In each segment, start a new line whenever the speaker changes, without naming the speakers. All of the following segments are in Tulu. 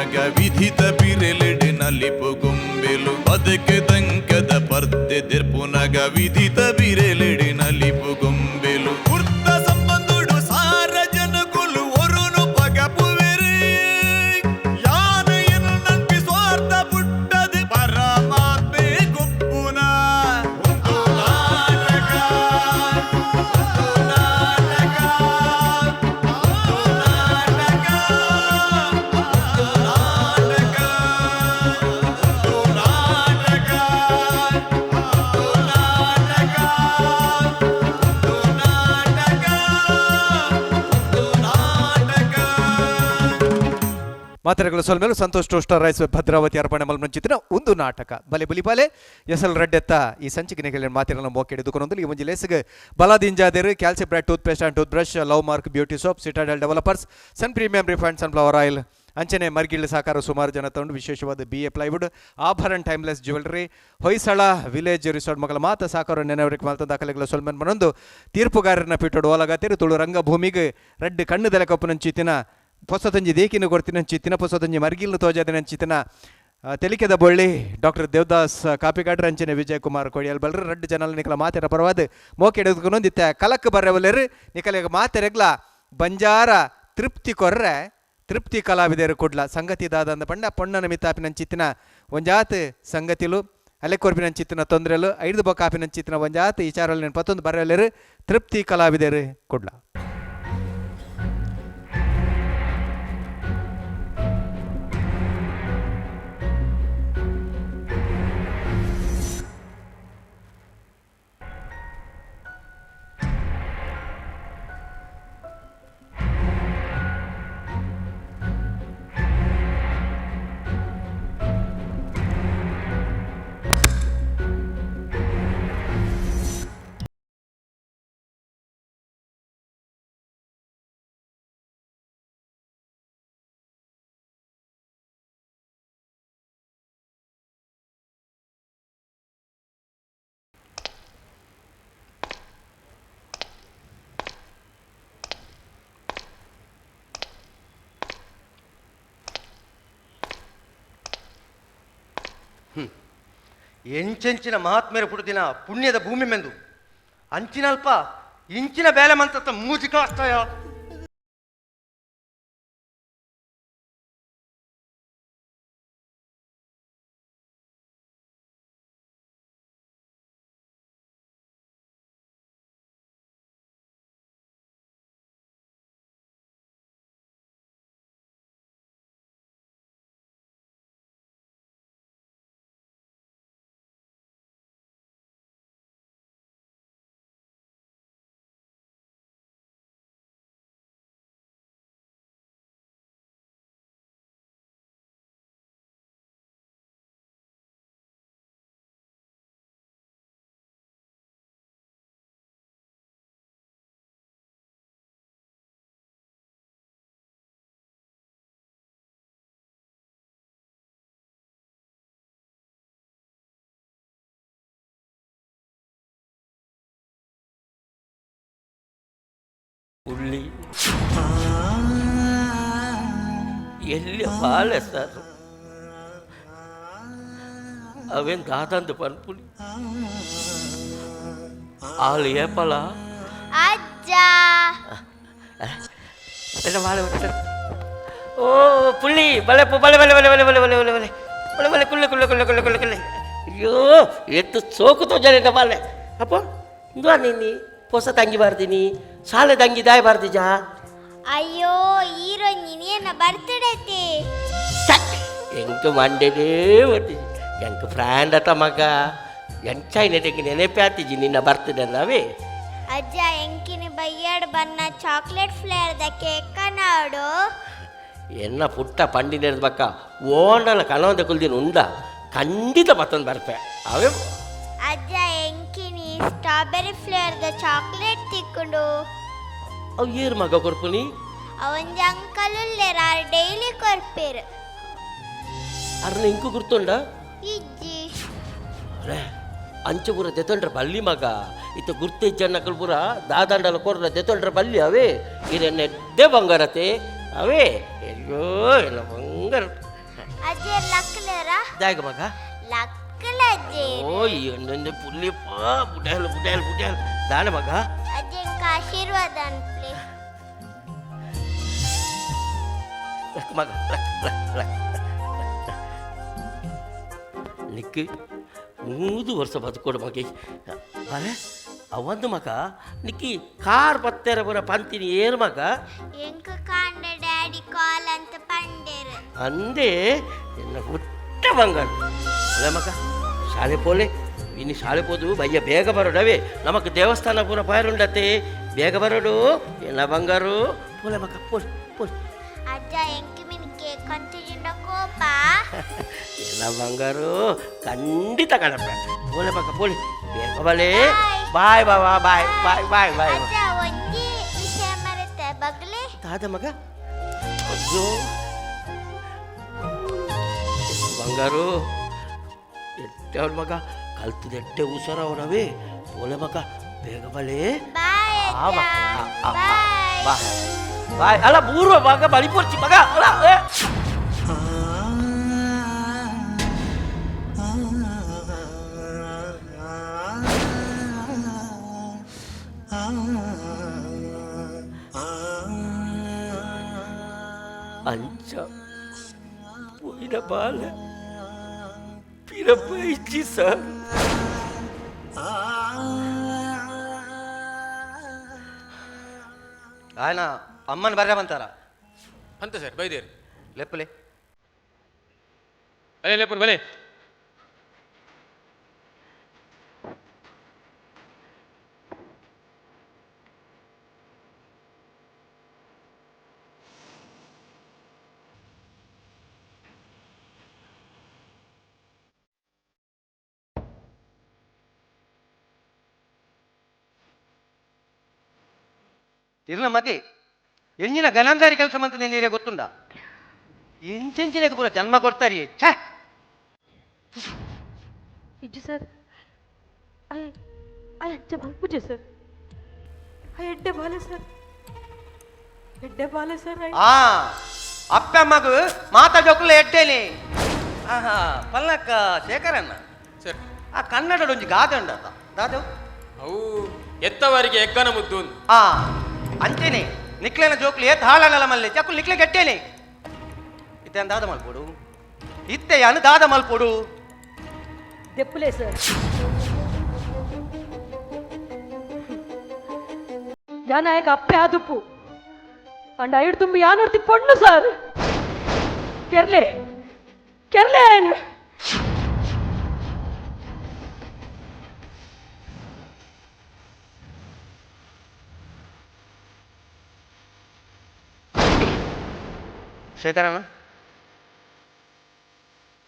ದೆರ್ಪುನಗ ವಿಧಿತ ಬಿರೆಲೆಡೆ ನಲಿಪು ಗೊಂಬೆಲು. ಬದುಕು ದಂಕದ ಪರ್ದೆ ದೆರ್ಪುನಗ ವಿಧಿತ ಬಿರೆಲೆಡೆ ನಲಿಪು ಗೊಂಬೆಲು. ಕುರ್ತ ಸಂಬಂಧುಡು ಸಾರ ಜನಕುಲು ಒರುನು ಪಗಪುವೆರು. ಯಾನ ಎನ್ನಂಪಿ ಸ್ವಾರ್ಥ ಪುಟ್ಟದು ಪರಮಾತ್ಮೆ ಗೊಪ್ಪುನ ಒಂದು ನಾಟಕ, ಒಂದು ನಾಟಕ, ಒಂದು ನಾಟಕ, ಒಂದು ನಾಟಕ, ಒಂದು ನಾಟಕ, ಒಂದು ನಾಟಕ, ಒಂದು ನಾಟಕ, ಒಂದು ನಾಟಕ.
ಮಾತ್ರೆಗಳ ಸೊಲ್ಮೇಲು ಸಂತೋಷ್ ಟೋಸ್ಟರ್ ರೈಸ್ ಭದ್ರಾವತಿ ಅರ್ಪಣೆ ಮಲ್ಮಂಚಿತ್ತಿನ ಒಂದು ನಾಟಕ ಬಲೆ ಬುಲಿಪಾಲೆ ಎಸ್ ಎಲ್ ರೆಡ್ಡೆತ್ತ ಈ ಸಂಚಿಕೆ ಮಾತಿರಲ್ಲ ಮೋಕೆ ಹಿಡಿದುಕೊಂಡು ಈ ಒಂಜಿ ಲೇಸಿಗೆ ಬಲದಿಂಜಾದೇರು ಕ್ಯಾಲ್ಸಿ broad toothpaste and toothbrush, love mark beauty soap, citadel developers, sun premium refined sunflower oil, ಅಂಚನೆ ಮರ್ಗಿಳ್ಳಿ ಸಾಕಾರ ಸುಮಾರು ಜನ ತಗೊಂಡು ವಿಶೇಷವಾದ B A plywood, Abharan timeless jewellery, Hoysala village resort ಮಗಳ ಮಾತ ಸಾಕಾರ ನೆನವರಿಗೆ ಮಾಲ್ತ ದಾಖಲೆಗಳ ಸೊಲ್ಮೆನ್ ಮನೊಂದು ತೀರ್ಪುಗಾರರನ್ನ ಪಿಟ್ಟೋಡು ಓಲಗತ್ತಿರು. ತುಳು ರಂಗಭೂಮಿಗೆ ರಡ್ಡು ಕಣ್ಣು ದೆಲೆ ಕಪ್ಪುನಂಚಿತ್ತಿನ ಪೊಸತಂಜಿ ದೇಕಿನ ಕೊಡ್ತಿನಂಚಿತ್ತಿನ ಪೊಸತಂಜಿ ಮರ್ಗಿಲ್ನ ತೋಜಾದಿನಂಚಿತ್ತಿನ ತೆಲಿಕೆದ ಬೊಳ್ಳಿ ಡಾಕ್ಟರ್ ದೇವದಾಸ್ ಕಾಪಿಕಾಡ್ರ ಅಂಚನೆ ವಿಜಯ್ ಕುಮಾರ್ ಕೊಡಿಯಲ್ ಬಲ್ರು ರಡ್ಡು ಜನಲ ನಿಕಲ ಮಾತೆರ ಪರವಾದ ಮೋಕೆ ಹಿಡಿದುಕೊಂದಿತ್ತ ಕಲಕ್ ಬರ್ರೆವಲ್ಲೆರು. ನಿಕಲೆಗ ಮಾತೆರೆಗ್ಲ ಬಂಜಾರ ತೃಪ್ತಿ ಕೊರ್ರೆ ತೃಪ್ತಿ ಕಲಾವಿದರು ಕುಡ್ಲ ಸಂಗತಿ ದಾದಂದ ಪಂಡ ಪೊಣ್ಣನ ಮಿತ್ತಾಪಿನಂಚಿತ್ತಿನ ಒಂಜಾತ್ ಸಂಗತಿಲು ಅಲೆ ಕೊರ್ಪಿನಂಚಿತ್ತಿನ ತೊಂದರೆಲು ಐದು ಬೊಕ್ಕಾಪಿನಂಚಿತ್ತಿನ ಒಂಜಾತ್ ವಿಚಾರಲ್ಲಿ ಪತ್ತೊಂದು ಬರ್ರೆವಲ್ಲೆರು ತೃಪ್ತಿ ಕಲಾವಿದರು ಕುಡ್ಲ.
ಎಂಚೆಂಚಿನ ಮಹಾತ್ಮೆರ ಪುಡುದಿನ ಪುಣ್ಯದ ಭೂಮಿ ಮೆಂದು ಅಂಚಿನಲ್ಪ ಇಂಚಿನ ಬೇಲೆ ಮಂತ ಮೂಜಿ ಕಾಸ್ತಾಯ.
ಹುಳ್ಳಿ ಎಲ್ಲಿ ಬಾಳೆ ಸರ್ ಅವೇನು ದಾದಂದು ಪನ್ಪುಲಿ ಆಳು ಏಪಲ.
ಅಜ್ಜ.
ಎಲ್ಲ ಬಾಳೆ ಬಿಡ್ತಾರೆ. ಓ ಪುಳ್ಳಿ ಬಲೆ ಬಲೆ ಬಲೆ ಬಲೆ ಬಲೆ ಬಲೆ ಬಲೆ ಬಲೆ ಬಲೆ ಬಲೆ ಬಲೆ ಕುಳ್ಳೆ ಕುಳ್ಳೆ ಕುಳ್ಳೆ ಕುಳ್ಳೆ ಕುಳ್ಳೆ ಕುಳ್ಳೆ. ಅಯ್ಯೋ ಎತ್ತು ಸೋಕು ತೋಜಾನೆ ಬಾಳೆ. ಅಪ್ಪ ಇಂದು ನೀನಿ ಹೊಸ ತಂಗಿ ಬರ್ತೀನಿ ಶಾಲೆ ತಂಗಿ ದಾಯ ಬರ್ದಿಜಾ?
ಅಯ್ಯೋ ಹೀರೋಯಿನ್ ಏನ ಬರ್ತ್ಡೇ ಐತಿ.
ಎಂಕ್ ಮಂಡೆನೇ ಬತ್ತಿಜಿ. ಎಂಕ್ ಫ್ರಾಂಡ್ ಅತ ಮಗ ಎಂಚಾಯ್ನೆಟೆಂಕ್ ನೆನಪೆ ಆತಿಜಿ ನಿನ್ನ ಬರ್ತದೆ ನಾವೇ.
ಅಜ್ಜ, ಎಂಕಿನ ಬಯ್ಯಾಡ್ ಬನ್ನ ಚಾಕ್ಲೇಟ್ ಫ್ಲೇವರ್ದ ಕೇಕ್ ಕನಾಡು.
ಎನ್ನ ಪುಟ್ಟ ಪಂಡಿನ ಬಕ್ಕ ಓಂಡಲ ಕಣವಂದ ಕುಲ್ದಿನ ಉಂಡ ಖಂಡಿತ ಮತ್ತೊಂದು ಬರ್ಪೆ ಅವೇ.
ಅಜ್ಜ, ಎಂಕಿನಿ ಸ್ಟ್ರಾಬೆರಿ ಫ್ಲೇವರ್ದ ಚಾಕ್ಲೇಟ್ ತಿಕ್ಕೊಂಡು.
ಅವು ಏರು ಮಗ ಕೊರ್ಪುನಿ?
ಅವಂಜ ಅಂಕಲ್ ಉಲ್ಲೇರ, ಡೈಲಿ ಕೊರ್ಪೇರು.
ಅರ್ನ ಇಂಕು ಗುರ್ತುಂಡ?
ಇಜ್ಜಿ.
ಅರೆ ಅಂಚೆ ಪೂರ ದೆತೊಂಡ್ರ ಬಲ್ಲಿ ಮಗ. ಇತ್ತ ಗುರ್ತಿಜ್ಜನ್ನಕಲ್ ಪೂರ ದಾದಂಡಲ ಕೊರ್ರ ದೆತೊಂಡ್ರ ಬಲ್ಲಿ ಅವೇ. ಇರೆನ್ನೆಡ್ಡೆ ಬಂಗಾರತೆ ಅವೇ. ಅಯ್ಯೋ ಎಲ್ಲ ಬಂಗಾರ.
ಅಜ್ಜೆ ಲಕ್ಲರ
ದಾಯಗ ಮಗ
ಲಕ್ಕಲ ಅಜ್ಜೆ.
ಓಯ್ ಎಣ್ಣೆ ಪುಲ್ಲಿಪ್ಪ ಬುಡೇಲ್ ಬುಡೇಲ್ ಬುಡೇಲ್ ದಾನೆ ಮಗ.
ಅಜ್ಜೆ ಆಶೀರ್ವಾದ ಅನ್ಪ್ಲಿ.
ಲಕ್ ಮಗ ಲಕ್ ಲಕ್ ಲಕ್. ನಿಕ್ಕು 3 ವರ್ಷ ಬದುಕೋಡು ಮಗಿ ಬಲೆ ಅವಂದು ಮಗ ನಿಕ್ಕಿ ಕಾರ್ ಪತ್ತೆರ ಬರ ಪಂತಿನಿ ಏರು ಮಗ.
ಎಂಕ ಕಾಂಡ ಡ್ಯಾಡಿ ಕಾಲ್ ಅಂತ ಪಂಡೇರು.
ಅಂದೇ ಎನ್ನ ಹುಟ್ಟ ಬಂಗಾರ ಅಲ್ಲ ಮಗ. ಶಾಲೆ ಪೋಲೆ ಇನ್ನು ಶಾಲೆ ಪೋದು ಬಯ್ಯ ಬೇಗ ಬರೋಡವೇ ನಮಕ್ ದೇವಸ್ಥಾನ ಪೂರ ಪಾಯರುಂಡತೆ ಬೇಗ ಬರೋಡು ಎನ್ನ ಬಂಗಾರು ಪೋಲೆ ಮಗ ಪೋಲೆ ಪೋಲೆ.
ಅಜ್ಜ ಎಂಕಿ ಮಿನ್ ಕೇಕ್ ಅಂತಿಜಿಂಡ ಕೋಪ.
ಎಲ್ಲ ಬಂಗಾರು ಖಂಡಿತ ಕಣಪ್ಪ ಪೋಲೆ ಮಗ ಪೋಲೆ ಬೇಗ ಬಲೆ. ಬಾಯ್ ಬಾಬಾ ಬಾಯ್ ಬಾಯ್ ಬಾಯ್ ಬಾಯ್.
ಅಜ್ಜ ಒಂಜಿ ವಿಷಯ ಮರೆತೆ ಬಗ್ಲಿ.
ತಾದ ಮಗ ಅಯ್ಯೋ ಬಂಗಾರು ಎಟ್ಟೆ ಅವ್ರ ಮಗ ಕಲ್ತದ ಎಟ್ಟೆ ಹುಷಾರ ಅವನವೇ ಪೋಲೆ ಮಗ ಬೇಗ ಬಲೆ.
ಬಾಯ್ ಅಜ್ಜ. Bye
bye bye. ಅಲ್ಲ ಮೂರು ಮಗ ಬಲಿಪೊರ್ಚಿ ಮಗ ಅಲ್ಲ. ಅಂಚ ಪೋಯಿನ ಬಾಲ ಪಿರಪೈಚಿ ಸರ್.
ఆయన ಅಮ್ಮನ ಬರ್ರೆ ಬಂತಾರ
ಅಂತ ಸರ್ ಬೈದೇರಿ
ಲೆಪ್ಪಲೆ
ಬಲೆ ಲೆಪ್ಪನ್ ಬಲೆ.
ಇರ್ನ ಮಗಿ ಎಂಜಿನ ಗಣಂದಾರಿ ಕೆಲಸ ಮಂತ ನಿನ್ನೆ ಗೊತ್ತುಂಡ ಎಂಚೆಂಚಿನ ಪೂರ ಜನ್ಮ ಕೊಡ್ತಾರಿ ಛೇ.
ಇಜ್ಜು ಸರ್ ಅಯ್ಯ ಅಯ್ಯ ಅಜ್ಜ ಮಲ್ಪುಜೆ ಸರ್ ಅಯ್ಯ ಎಡ್ಡೆ ಬಾಲೆ ಸರ್ ಎಡ್ಡೆ ಬಾಲೆ ಸರ್.
ಆ ಅಪ್ಪ ಮಗು ಮಾತಾ ಜೋಕುಲ ಎಡ್ಡೇನೆ. ಆಹಾ ಪಲ್ಲಕ್ಕ ಶೇಖರಣ್ಣ
ಸರ್
ಆ ಕನ್ನಡದ ಒಂಜಿ ಗಾದೆ ಉಂಡತ್ತ ದಾದು.
ಅವು ಎತ್ತವರಿಗೆ ಎಗ್ಗನ ಮುದ್ದು.
ಆ ಅಂಚೆನೆ ನಿಕ್ಲೆನ ಜೋಕ್ಲು ಏತ್ ಹಾಳನಲ್ಲ ಮಲ್ಲೆ ಚಕ್ಕುಲು ನಿಕ್ಲೆ ಗಟ್ಟೇನೆ ಇತ್ತೆ ದಾದ ಮಲ್ಪೊಡು ಇತ್ತೆ ಯಾನು ದಾದ ಮಲ್ಪೊಡು.
ದೆಪ್ಪುಲೆ ಸರ್ ಜಾನಾಯಕ ಅಪ್ಪೆ ಆದುಪ್ಪು ಅಂಡ ಐಡು ತುಂಬಿ ಯಾನೂರ್ತಿ ಪೊಣ್ಣು ಸರ್ ಕೆರ್ಲೆ ಕೆರ್ಲೆ ಏನು.
ಶೇಖರಣ್ಣ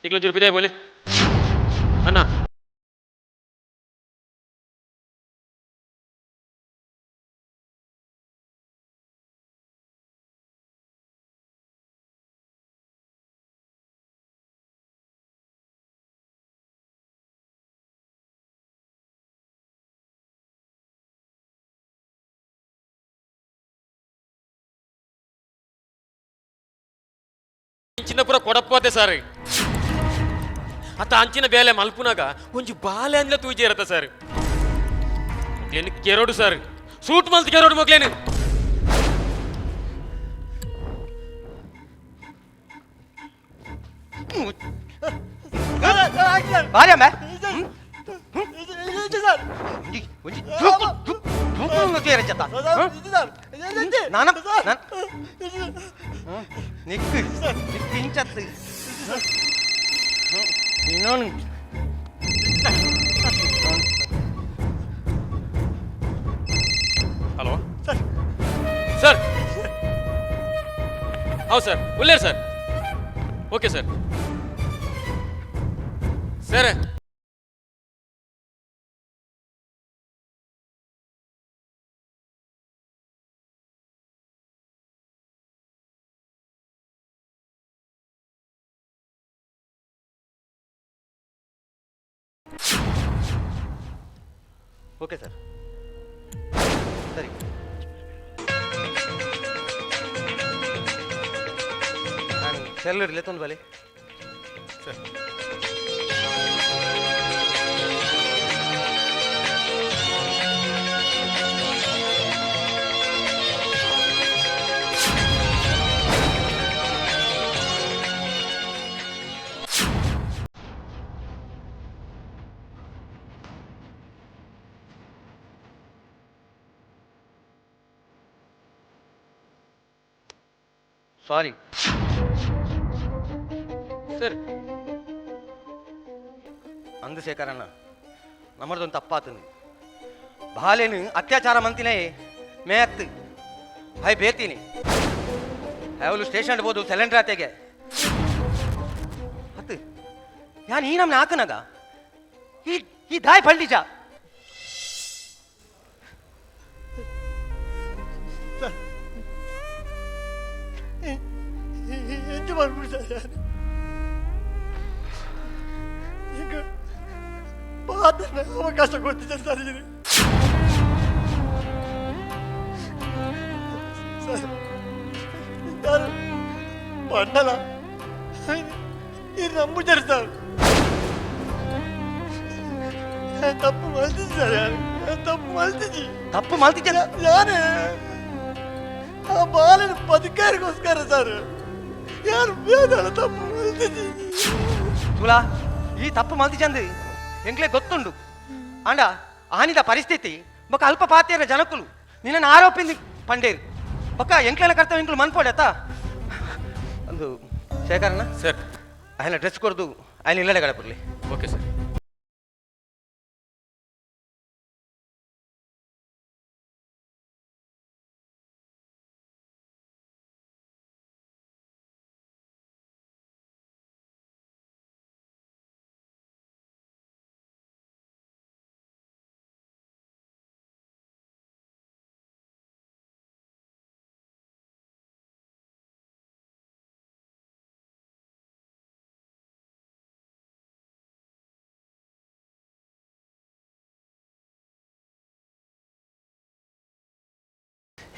ಈಗಲೂ ಒಂಚೂರು ಬಿದೆ ಬೋಲೆ ಅಣ್ಣ. ಚಿನ್ನಪುರ ಕೊಡಪ್ಪತೆ ಸರ್ ಅತ್ತ ಅಂಚಿನ ಬೇಲೆ ಮಲ್ಪುನಾಗ ಒಂಜಿ ಬಾಲೆ ಅಂದ್ಲೆ ತೂಜಿ ಇರತ್ತ ಸರ್ ಮಕ್ಳೇನು ಕೆರೋಡು ಸರ್ ಸೂಟ್ ಮಲ್ತ್ ಕೆರೋಡು ಮಕ್ಳೇನು.
ಬಾರಿ ಅಮ್ಮ ಒಂಜಿ ಒಂಜಿ ಜೋಕು ಜೋಕು ಕೇರಚತ್ತ ನಾನ ನಿಕ್ಕು ನಿಕ್ಕು ಇಂಚತ್ತು ಇನ್ನೊಂದು.
ಹಲೋ ಸರ್ ಸರ್ ಹೌದು ಸರ್ ಒಳ್ಳೆ sir okay sir sir.
Okay sir ಸರಿ. ನಾನು ಸೆಲ್ಲರ್ ಲೆತ್ತೊಂದು ಬಲೆ.
Sir.
Sorry
sir.
ಅಂದು ಶೇಖರಣ್ಣ, ನಮ್ಮದೊಂದು ತಪ್ಪಾತನು. ಬಾಲೇನು ಅತ್ಯಾಚಾರ ಮಂತಿನೇ ಮೇತ್ ಹೈ ಬೇತೀನಿ ಅವಳು ಸ್ಟೇಷನ್ ಬೋದು ಸಿಲಿಂಡರ್ ಆತೆಗೆ ಅತ್ತು ಯಾನ್ ಈ ನಮ್ನ ಹಾಕನಾಗ ಈ ಈ ದಾಯ್ ಪಳ್ಳಿಜ.
ಎಂಜ ಮಾಡ್ಬಿಡಿ ಸರ್, ಈಗ ಪಾತ್ರ ಅವಕಾಶ ಕೊಡ್ತಿದ್ದೆ ಸರ್. ಇದು ಸರ್ ನಾನು ಪಣ್ಣಲ ಇದು ನಂಬುಜಾರೆ ಸರ್. ತಪ್ಪು ಮಲ್ತಿದ್ದೆ ಸರ್, ನಾನು ತಪ್ಪು ಮಲ್ತಿದ್ದಿ.
ತಪ್ಪು ಮಲ್ತಿದ್ದೆ
ಯಾರೇ ಆ ಬಾಲನ ಬದುಕಾರಿಗೋಸ್ಕರ ಸರ್, ಯಾರು ಬೇದಲ್ಲ ತಪ್ಪು ಮಲ್ತಿದ್ದಿ.
ತುಲಾ ಈ ತಪ್ಪು ಮಲ್ತಿಚಂದು ಎಂಕ್ಲೆ ಗೊತ್ತುಂಡು. ಅಂಡ ಆನಿದ ಪರಿಸ್ಥಿತಿ ಬೊಕ್ಕ ಅಲ್ಪ ಪಾತಿಯರ ಜನಕುಲು ನಿನ್ನ ಆರೋಪಿಂದ ಪಂಡೇರು ಬೊಕ್ಕ ಎಂಕ್ಲೆನ ಕರ್ತವ್ಯ ಎಂಕ್ಲು ಮನ್ಪೋಡತ್ತ ಒಂದು ಶೇಖರಣ್ಣ
ಸರ್.
ఆయన ಡ್ರೆಸ್ ಕೊಡ್ದು ఆయన ಇಲ್ಲಡೆ ಗಡಪುರ್ಲಿ.
Okay sir.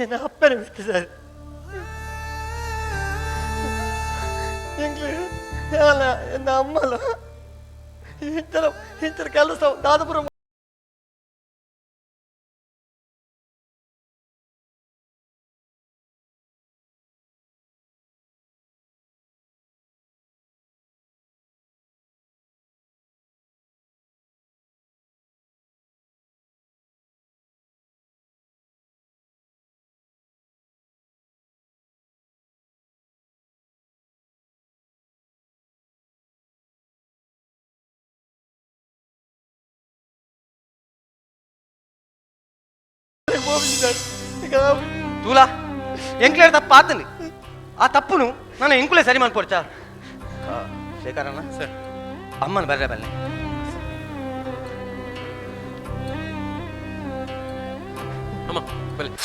ಎನ್ನ ಅಪ್ಪನ ಬಿಟ್ಟು ಸರ್, ಎಂಗ್ಲು ಯಾಲ ಎನ್ನ ಅಮ್ಮಲ ಇಂಚರ ಇಂಚರ ಕೆಲಸ ದಾದಪುರ
ತೂಲಾ ಎಂಕ್ಲೇರ್ ತಪ್ಪು ಆತನು. ಆ ತಪ್ಪುನು ನಾನು ಎಂಕುಲೇ ಸರಿ ಮಾಡ್ಕೊಡ್ಚಾ ಶೇಖರಣ್ಣ
ಸರ್.
ಅಮ್ಮನ ಬರ್ರೆ ಬಲ್ಲೆ.
ಅಮ್ಮ ಬಲ್ಲೆ.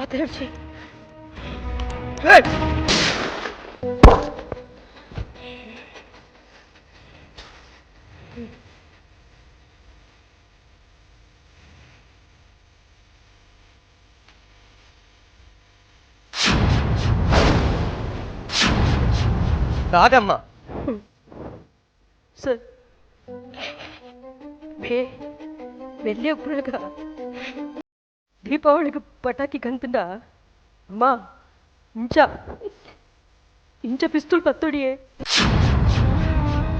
ಪಾತೇಳ್ಸಿ.
ರಾಧಮ್ಮ.
ಸರ್, ಬೇ ಬೆಳ್ಳಿಯ ಪುನಗ ದೀಪಾವಳಿಗೆ ಪಟಾಕಿ ಕಂತಂಡ ಅಮ್ಮ ಇಂಚ ಇಂಚ ಪಿಸ್ತೂಲ್ ಪತ್ತೊಡಿಯೇ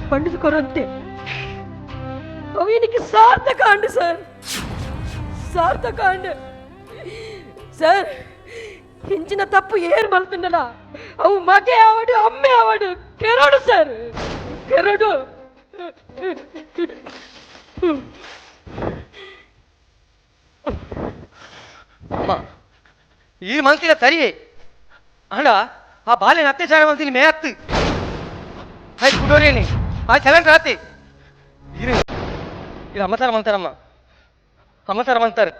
ಪಂಡದು ಕೊರಂತೆ ಅವು ಸಾರ್ಥಕ ಅಂಡು ಸರ್, ಸಾರ್ಥಕ ಅಂಡು ಸರ್. ಇಂಚಿನ ತಪ್ಪು ಏರ್ ಮಲ್ತಂಡಲ ಅವು ಮಗೆ ಆವಡು ಅಮ್ಮೆ ಆವಡು ಕೆರಡು ಸರ್, ಕೆರಡು.
ಅಮ್ಮ ಈ ಮಲ್ತಿನ ಸರಿ ಅಂಡ ಆ ಬಾಲೆನ ಅತ್ಯಾಚಾರ ಮಲ್ತಿನಿ ಮೇ ಹತ್ತು ಆಯ್ತು ಕುಡೋರೇನಿ ಆ ಚಲನ್ ರಾತಿ ಇರು ಇದು ಅಮ್ಮತಾರ ಮಲ್ತಾರಮ್ಮ, ಅಮ್ಮತಾರ ಮಲ್ತಾರೆ.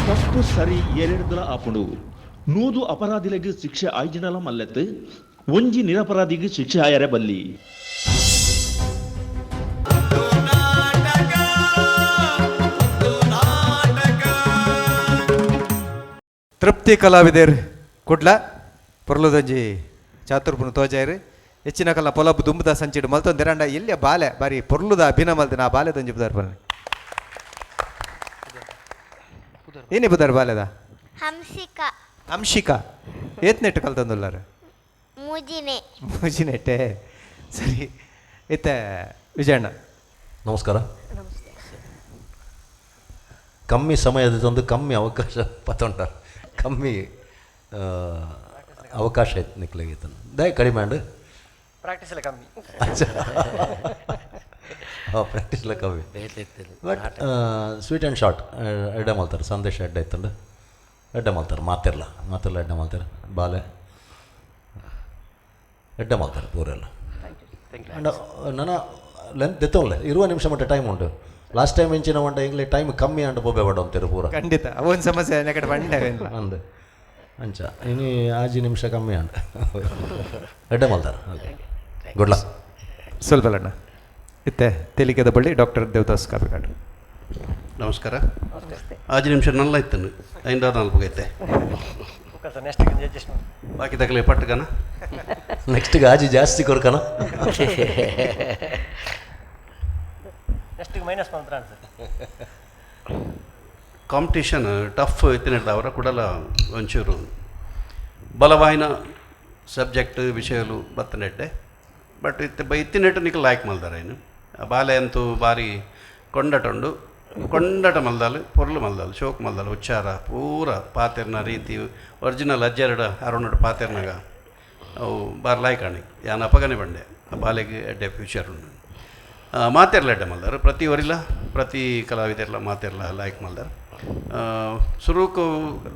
ತಪ್ಪು ಸರಿ ಏರೆಡ್ದಲ ಆಪುಂಡು. 100 ಅಪರಾಧಿಲೆಗ್ ಶಿಕ್ಷೆ ಆಯ್ಜಿನಲ ಮಲ್ಲೆತ್ತು ಒಂಜಿ ನಿರಪರಾಧಿಗೆ ಶಿಕ್ಷೆ ಆಯರೆ ಬಲ್ಲಿ.
ತೃಪ್ತಿ ಕಲಾವಿದರ್ ಕುಡ್ಲ ಪೊರ್ಲುದೊಂಜಿ ಚಾತುರ್ಪುನ ತೋಜಾಯರು ಹೆಚ್ಚಿನ ಕಲ್ಲ ಪೊಲಬು ದುಂಬುದ ಸಂಚಿಡು ಮಲ್ತೊಂದಿರಂಡ ಎಲ್ಲಿಯ ಬಾಲೆ ಬಾರಿ ಪೊರ್ಲುದ ಅಭಿನಯ ಮಲ್ತಿನ ಆ ಬಾಲೆದೊಂಜಿ ಬುದಾರ್ ಬನ್ನಿ. ಏನೇ ಬುದಾರ್ ಬಾಲೆದ?
ಹಂಸಿಕಾ.
ಅಂಶಿಕಾ. ಏತ್ನೆಟ್ಟು ಕಲ್ತಂದುಲ್ಲಾರ?
ಮೂಜಿನೆ.
ಮೂಜಿನೆಟ್ಟೆ. ಸರಿ, ಇತ್ತೆ ವಿಜಯಣ್ಣ.
ನಮಸ್ಕಾರ. ಕಮ್ಮಿ ಸಮಯದ ತಂದು ಕಮ್ಮಿ ಅವಕಾಶ ಪತೊಂಡ ಕಮ್ಮಿ ಅವಕಾಶ ಆಯ್ತು ನಿಕ್ಲೆಗೆ ದಯ ಕಡಿಮೆ ಅಂಡ್
ಪ್ರಾಕ್ಟೀಸ್ ಎಲ್ಲ ಕಮ್ಮಿ.
ಪ್ರಾಕ್ಟೀಸ್ ಎಲ್ಲ ಕಮ್ಮಿ. But sweet and short ಎಡ್ಡೆ ಮಲ್ತಾರೆ. ಸಂದೇಶ ಎಡ್ಡೆ ಇತ್ತಂಡು ಎಡ್ಡೆ ಮಲ್ತಾರೆ. ಮಾತಿರ್ಲ ಮಾತಿರ್ಲ ಎಡ್ಡೆ ಮಾಡ್ತಾರೆ. ಬಾಲೆ ಎಡ್ಡೆ ಮಲ್ತಾರೆ ಪೂರೆಲ್ಲ. ಅಂಡ್ ನನ್ನ ಲೆಂತ್ ದೆತ್ತೊನ್ಲೆ 20 ನಿಮಿಷ ಮಟ್ಟ ಟೈಮ್ ಉಂಟು. ಲಾಸ್ಟ್ ಟೈಮ್ ಇಂಚಿನ ಮಂಟ ಇಂಗ್ಲಿ ಟೈಮ್ ಕಮ್ಮಿ ಅಂಡ್ ಬೊಬ್ಬೆ ಬಡ ಅಂತೀರ ಪೂರ.
ಖಂಡಿತ ಅವೊಂದು ಸಮಸ್ಯೆ ನೆಕಡೆ ಬಂಡೆ
ಅಂದು ಅಂಚ ಇನಿ ಆಜಿ ನಿಮಿಷ ಕಮ್ಮಿ ಅಂಡ್ ಎಡ್ಡೆ ಮಲ್ತಾರೆ. Okay, good luck.
ಸ್ವಲ್ಪ ಇತ್ತೆ ತೇಲಿಕೆದ ಬಳ್ಳಿ ಡಾಕ್ಟರ್ ದೇವದಾಸ್ ಕಾಪಿಕಾಡು.
ನಮಸ್ಕಾರ. ಆಜಿ ನಿಮಿಷ ನಲ್ಲ ಇತ್ತನು ಐಂದಾರು ನಾಲ್ಕು ಐತೆ.
ನೆಕ್ಸ್ಟ್ ಅಡ್ಜಸ್ಟ್ ಮಾಡಿ
ಬಾಕಿ ತಗಲಿ ಪಟ್ಟಕನ.
ನೆಕ್ಸ್ಟ್ಗೆ ಆಜಿ ಜಾಸ್ತಿ ಕೊರ್ಕನ.
ನೆಕ್ಸ್ಟ್ ಮೈನಸ್ ಮಂತ್ರ sir.
Competition tough ಇತ್ತಿನ ಕುಡಲ ಒಂಚೂರು ಬಲವಾಯಿನ ಸಬ್ಜೆಕ್ಟ್ ವಿಷಯಲು ಬತ್ತನೆಟ್ಟೆ. ಬಟ್ ಇತ್ತೆ ಇತ್ತಿನೆಟ್ಟು ನಿಕ್ಕ ಲಾಯ್ಕ್ ಮಲ್ದಾರ ಏನು ಬಾಲೆ ಅಂತೂ ಬಾರಿ ಕೊಂಡಟ ಉಂಡು. ಕೊಂಡಟ ಮಲ್ದಾಲು ಪೊರ್ಲು ಮಲ್ದಾಲು ಶೋಕ್ ಮಲ್ದಾಲು ಉಚ್ಚಾರ ಪೂರ ಪಾತೆರ್ನ ರೀತಿ ಒರಿಜಿನಲ್ ಅಜ್ಜರಡ ಅರುಣಡು ಪಾತೆರ್ನಾಗ ಅವು ಬಾರ್ ಲಾಯ್ಕ್ ಆಣಿ ಯಾನ್ ಅಪಗನೆ ಬಂಡೆ ಆ ಬಾಲೆಗೆ ಎಡ್ಡೆ ಫ್ಯೂಚರ್ ಉಂಡು. ಮಾತೆರ್ಲ ಎಡ್ಡೆ ಮಲ್ದಾರು ಪ್ರತಿ ಒರಿಲ ಪ್ರತಿ ಕಲಾವಿದೆರ್ಲ ಮಾತೆರ್ಲ ಲಾಯ್ಕ್ ಮಲ್ದಾರು. ಸುರುಕು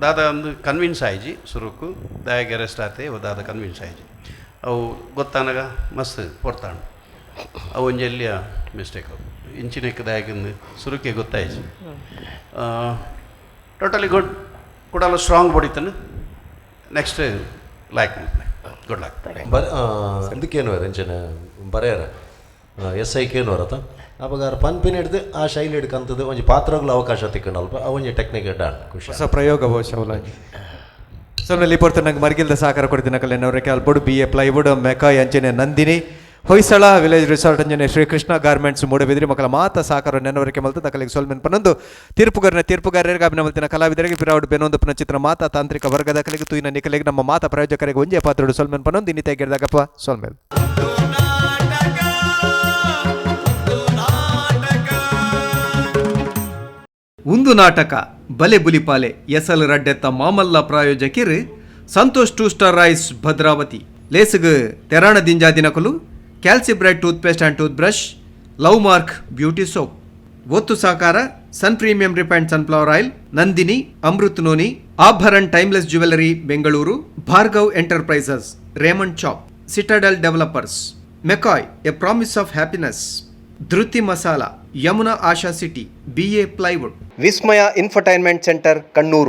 ದಾದ ಒಂದು ಕನ್ವಿನ್ಸ್ ಆಯ್ಜಿ ಸುರುಕು ದಾಯಗೆ ಅರೆಸ್ಟ್ ಆತೆ ದಾದ ಕನ್ವಿನ್ಸ್ ಆಯ್ಜಿ ಅವು ಗೊತ್ತಾನಗ ಮಸ್ತ್ ಪೊರ್ತಾಂಡು ಅವು ಒಂಜಿ ಎಲ್ಲಿಯ ಮಿಸ್ಟೇಕ್ ಅವು ಇಂಚಿನಕ್ಕೆ ದಾಯಕಂದು ಸುರುಕೆ ಗೊತ್ತಾಯ್ಜಿ. ಟೋಟಲಿ ಗುಡ್ ಕುಡಲ ಸ್ಟ್ರಾಂಗ್ ಬಡಿತಾನೆ next like good luck.
ಬರ ಇದಕ್ಕೇನು ಇಂಚಿನ ಬರೆಯರ ಎಸ್ I ಕೇನು ಬರತ್ತ ಅವಾಗ ಪನ್ಪಿನ ಹಿಡ್ದು ಆ ಶೈಲಿ ಹಿಡ್ಕಂತದ್ದು ಒಂಜಿ ಪಾತ್ರಗಳು ಅವಕಾಶ ತಿಕ್ಕಂಡಲ್ಪ ಆ ಒಂಜಿ ಟೆಕ್ನಿಕ್ ಡಾನ್ ಖುಷಿ
ಹೊಸ ಪ್ರಯೋಗ ಬಹುಶಃ ಅವಲಾಗಿ. ಸೊ ಇಲ್ಲಿ ಪೊರ್ತು ನಂಗೆ ಮರ್ಗಿಲ್ದ ಸಹಕಾರ ಕೊಡ್ತೀನಿ ಕಲ್ಯಾಣ ಅಲ್ಪೊಡು B A plywood ಮೆಕಾಯ್ ಅಂಚನೆ ನಂದಿನಿ ಹೊಯ್ಸಳ ವಿಲೇಜ್ ರಿಸಾರ್ಟ್ ಅಂಜನೆ ಶ್ರೀಕೃಷ್ಣ ಗಾರ್ಮೆಂಟ್ಸ್ ಮೂಡಬಿದ್ರಿ ಮಕ್ಕಳ ಮಾತ ಸಹಕಾರ ನೆನವರಿಕೆ ಮಲ್ತು ತಕಲಿಗೆ ಸೊಲ್ಮೆನ್ ಪನ್ನೊಂದು ತೀರ್ಪುಗಾರನ ತೀರ್ಪುಗಾರರಿಗೆ ಅಭಿನಯ ಕಲಾವಿದರಿಗೆ ಪಿರಾವುಡ್ ಬೆನೊಂದು ಚಿತ್ರ ಮಾತಾ ತಾಂತ್ರಿಕ ವರ್ಗದ ಕಲೆಗೆ ತುಯಿನ ನಿಕಲೆಗೆ ನಮ್ಮ ಮಾತಾ ಪ್ರಾಯೋಜಕರಿಗೆ ಒಂಜೇ ಪಾತ್ರಡು ಸೊಲ್ಮೆನ್ ಪನ್ನೊಂದು ಇನ್ನಿತ ಸೊಲ್ಮೆಲ್.
ಒಂದು ನಾಟಕ ಬಲೆ ಬುಲಿಪಾಲೆ ಎಸಲ್ ರಡ್ಡೆತ್ತ ಮಾಮಲ್ಲ ಪ್ರಾಯೋಜಕಿರು Santosh two star rice Bhadravati ಲೇಸುಗು ತೆರಾಣ ದಿಂಜಾ ದಿನಕಲು Calcibright toothpaste and tooth brush love mark beauty soap ಒತ್ತು ಸಹಕಾರ Sun premium refined sunflower oil Nandini Amrut noni Abharan timeless jewellery Bengaluru Bhargav enterprises Raymond chop citadel developers McCoy a promise of happiness Dhriti masala Yamuna Asha city BA plywood
Vismaya infotainment centre Kannur.